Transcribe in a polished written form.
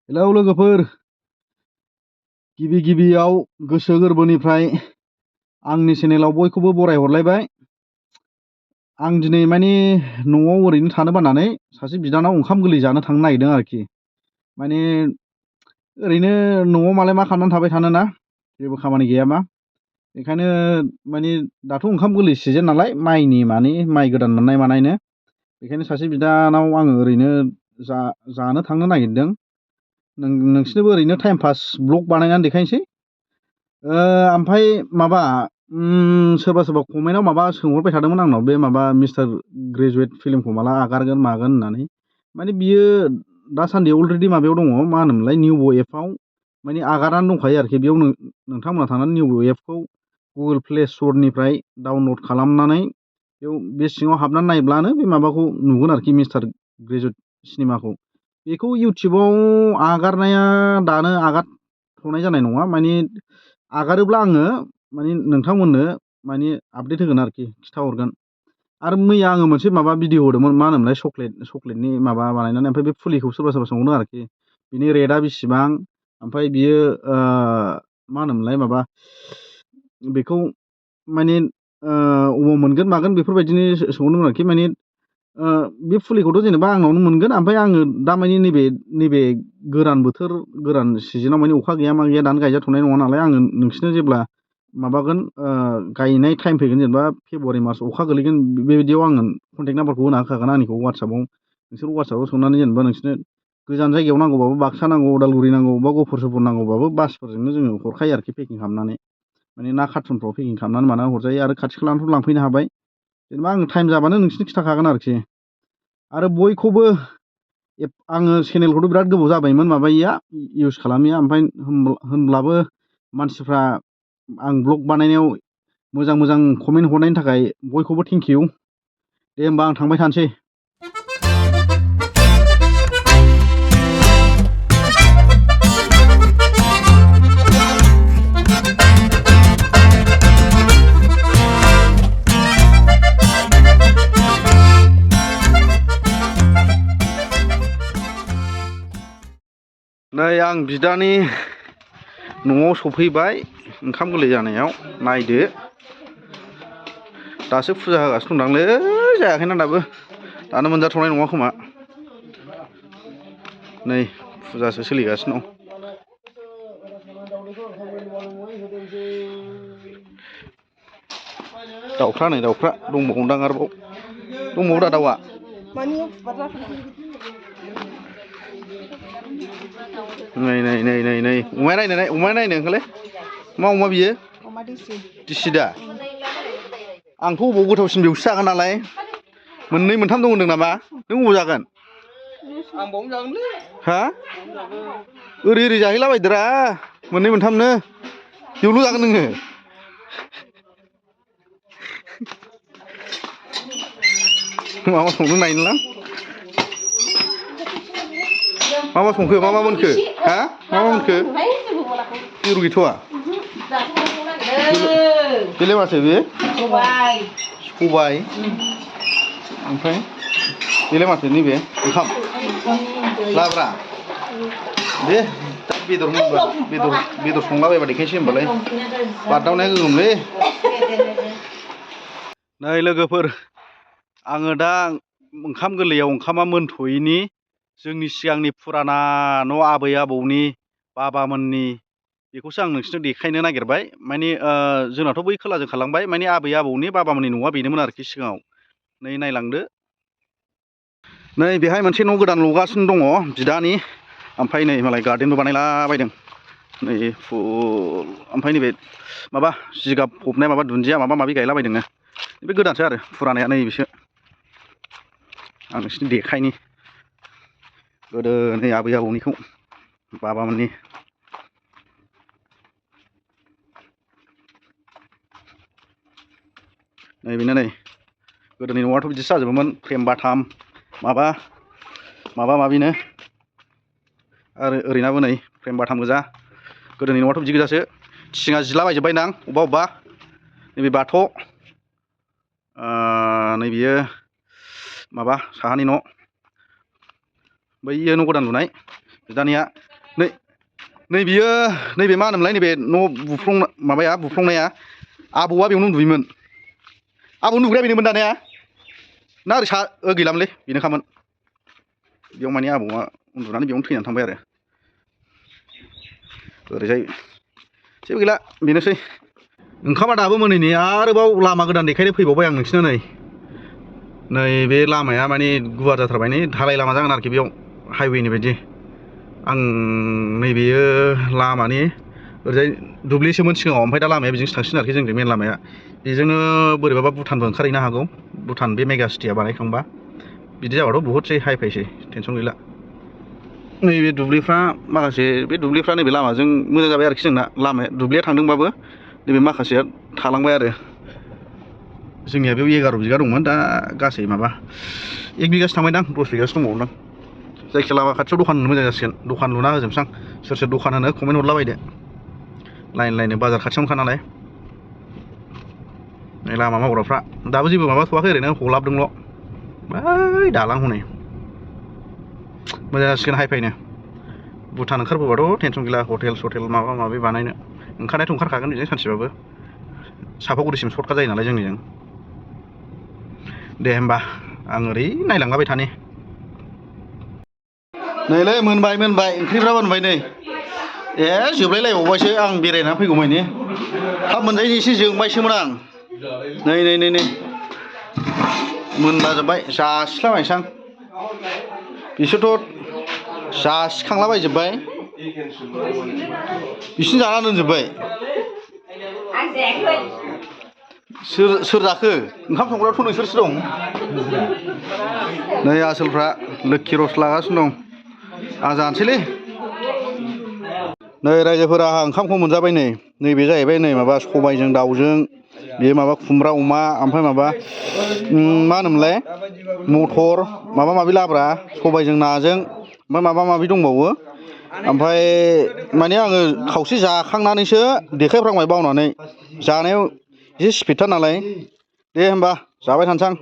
Hello लोगोफोर, गिबि गिबियाव गोसो गोरबोनिफ्राय आंनि चेनेलाव बयखौबो बरायहरलायबाय। आं दिनै माने न'आव ओरैनो थानो बानानै सासे बिदानाव ओंखाम गोरलै जानो थांनो नागिरदों आरोखि। माने ओरैनो न'आव मालाय मा खालामनानै थाबाय थानो ना, जेबो खामानि गैयाबा। बेखायनो माने दाथ' ओंखाम गोरलै सिजेन नालाय माइनि माइ गोदान मोननाय मानायनो। बेखायनो सासे बिदानाव आङो ओरैनो जानो थांनो नागिरदों। नोंसिनोबो ओरैनो टाइम पास ब्लग बानायनानै देखायनोसै। ओमफ्राय माबा सोरबा सोरबा कमेन्टआव माबा सोंहरबाय थादोंमोन आंनाव, बे माबा मिस्टार ग्रेजुवेट फिल्मखौ माला आगारगोन मागोन होननानै। माने बियो दासान्दि अलरेडि माबायाव दङ, मा होनोमोनलाय, निउबो एपआव माने आगारनानै दंखायो आरोखि। बेयाव नोंथांमोना थांनानै निउबो एपखौ गुगोल प्ले स्ट'रनिफ्राय डाउनलड खालामनानै बेयाव बे सिङाव हाबनानै नायब्लानो बे माबाखौ नुगोन आरोखि, मिस्टार ग्रेजुवेट सिनेमाखौ। बेखौ इउटुबाव आगारनाया दानो आगारथ'नाय जानाय नङा। माने आगारोब्ला आङो माने नोंथांमोननो माने आपडेट होगोन आरोखि, खिन्थाहरगोन। आरो मैया आङो मोनसे माबा भिडिअ होदोंमोन, मा होनोमोनलाय, चक्लेटनि माबा बानायनानै। ओमफ्राय बे फुलिखौ सोरबा सोरबा सोंहरदों आरोखि, बिनि रेटआ बेसेबां, ओमफ्राय बियो मा होनोमोनलाय, माबा बेखौ माने अबाव मोनगोन मागोन बेफोरबायदिनो सोंहरदोंमोन आरोखि। माने बे फुलिखौथ' जेनेबा आंनावनो मोनगोन, ओमफ्राय आङो दा माने नैबे गोरान बोथोर, गोरान सिजोनाव माने अखा गैया मा गैया दानो गायजाथ'नाय नङा नालाय। आङो नोंसिनो जेब्ला माबागोन, गायनाय टाइम फैगोन, जेनेबा फेब्रुवारि मास अखा गोलैगोन, बेबायदियाव आङो कन्टेक्ट नाम्बारखौ होना होखागोन आंनिखौ वाट्सआपाव। नोंसोर वाट्सआपाव सोंनानै जेनेबा नोंसिनो गोजान जायगायाव नांगौबाबो, बाक्सा नांगौ, उदालगुरि नांगौ, बा गफुर सफुर नांगौबाबो बासफोरजोंनो जोङो हरखायो आरोखि, पेकिं खालामनानै। माने ना कार्टुनफ्राव पेकिं खालामनानै मानानै हरजायो। आरो खाथि खालानिफ्राय लांफैनो हाबाय। जेनेबा आङो टाइम जाबानो नोंसिनो खिन्थाखागोन आरोखि। आरो बयखौबो आङो चेनेलखौथ' बिराद गोबाव जाबायमोन माबायिया, इउस खालामिया। ओमफ्राय होनब्लाबो मानसिफ्रा आं ब्लग बानायनायाव मोजां मोजां कमेन्ट हरनायनि थाखाय बयखौबो थेंक इउ। दे होमबा आं थांबाय थानोसै। नै आं बिदानि न'आव सफैबाय, ओंखाम गोरलै जानायाव। नायदो, दासो फुजा होगासिनो दंदांलै, जायाखैना दाबो। दानो मोनजाथ'नाय नङा खोमा। नै फुजासो सोलिगासिनो दं। दाउफ्रा नै दाउफ्रा दंबावोदां आरोबाव। दंबावो दा दाउआ? नै नै नै नै नै अमाया नायनो ओंखारलै। मा अमा बियो? अमा दिसि दा? आंथ' अबाव गोथावसिन बेयावसो जागोन नालाय। मोननै मोनथाम दं होनदों नामा? नों अबाव जागोन? आं बावनो जागोनलै। हा? ओरै जाहैलाबायदोरा, मोननै मोनथामनो। बेयावल' जागोन नोङो? माबा संदों नायनोलां। मा संखो? मा मोनखो? हा? मा मोनखो? बेदर गैथ'वा? बेलाय माथो बे? सबाय। ओमफ्राय बेलाय माथो नैबे? ओंखाम? लाब्रा? दे बेदर संलाबायबा देखायनोसै होमबालाय। बारदावनाया गोगोमलै। नै लोगोफोर, आङो दा ओंखाम गोरलैयाव ओंखामा मोनथ'यैनि जोंनि सिगांनि फुराना न' आबै आबौनि, बाबामोननि, बेखौसो आं नोंसिनो देखायनो नागिरबाय। माने जोंनाथ' बै खोलाजों खारलांबाय, माने आबै आबौनि बाबामोननि न'आ बेनोमोन आरोखि सिगाङाव। नै नायलांदो। नै बेहाय मोनसे न' गोदान लुगासिनो दङ बिदानि। ओमफ्राय नै मालाय गार्देनबो बानायलाबायदों। नै फुल। ओमफ्राय नैबे माबा जिगाब फबनाय माबा दुन्दिया माबा माबि गायलाबायदोंनो। बे गोदानसो आरो, फुरानाया नैबेसो। आं नोंसिनो देखायनि गोदोनि आबै आबौनिखौ, बाबामोननि। नै बेनो नै, गोदोनि न'आथ' बिदिसो जाजोबोमोन, फ्रेम बाथाम माबा माबिनो। आरो ओरैनाबो नै फ्रेम बाथाम गोजा। गोदोनि न'आथ' बिदि गोजासो। थिङा जिलाबायजोब्बायदां अबेबा अबेबा। नैबे बाथौ, नै बियो माबा साहानि न', बैयो न' गोदान लुनाय बिदानिया। नै बियो नैबे मा होनोमोनलाय नैबे न' माबाया बुफ्लंनाया आबौआ बेयावनो उन्दुयोमोन आबौ उन्दुग्राया बेनोमोन दानाया ना ओरै गैलामोनलै बेनोखामोन बेयाव माने आबौआ उन्दुनानै बेयावनो थैनानै थांबाय आरो ओरैजाय जेबो गैला बेनोसै ओंखामा दाबो मोनैनि आरोबाव लामा गोदान देखायनो फैबावबाय आं नोंसिनो नै बे लामाया माने गुवार जाथारबाय नै धालाय लामा जागोन आरोखि बेयाव हाइवेनि बायदि आं नैबेयो लामानि ओरैजाय दुब्लिसोमोन सिगाङाव ओमफ्राय दा लामाया बेजोंसो थांसिगोन आरोखि जोंनि मेन लामाया बेजोंनो बोरैबाबा भुटानबो ओंखारहैनो हागौ भुटान बे मेगा सिटिया बानायखांबा बिदि जाबाथ' बहुदसै हाइ फाइसै टेनसन गैला नैबे दुब्लिफ्रा माखासे बे दुब्लिफ्रा नैबे लामाजों मोजां जाबाय आरोखि जोंना लामाया दुब्लिया थांदोंबाबो नैबे माखासेया थालांबाय आरो जोंनिया बेयाव 11 बिगा दंमोन दा गासै माबा 1 बिगासो थांबायदां 10 बिगासो दंबावोदां जायखिया लामा खाथियाव दखान होनो मोजां जासिगोन दखान लुना होजोबसां सोर दखान होनो कमेन्ट हरलाबायदो लाइन बाजार खाथियावनोखा नालाय लामा मावग्राफ्रा दाबो जेबो माबाथ'वाखै ओरैनो हलाबदोंल' बै दालां हनै मोजां जासिगोन हाइ फाइनो भुटान ओंखारबोबाथ' टेनसन गैला हटेल सटेल माबा माबि बानायनो ओंखारनायाथ' ओंखारखागोन बेजों सानसेबाबो सापागुरिसिम सर्टकाट जायो नालाय जोंनिजों दे होमबा आं ओरै नायलांलाबाय थानि नैलै मोनबाय ओंख्रिफ्रा मोनबाय नै जोबलायलायबावबायसो आं बेरायनानै फैगौमायनि थाब मोनजायैनि एसे जोंबायसोमोन आं नै मोनलाजोब्बाय जासिलाबायनोसै आं बिसोरथ' जासिखांलाबायजोब्बाय बिसिनि जाना दोनजोब्बाय सोर जाखो ओंखाम संग्रायावथ' नोंसोरसो दं नै आसोलफ्रा लोक्षि रस लागासिनो दं आं जानोसैलै नै रायजोफोरा आंहा ओंखामखौ मोनजाबाय नैबे जाहैबाय नै माबा सबायजों दाउजों बेयो माबा खुमब्रा अमा ओमफ्राय माबा मा होनोमोनलाय मटर माबा माबि लाब्रा सबायजों नाजों ओमफ्राय माबा माबि दंबावो ओमफ्राय माने आङो खावसे जाखांनानैसो देखायफ्रांबाय बावनानै जानायाव एसे स्पिडथार नालाय दे होमबा जाबाय थानोसै आं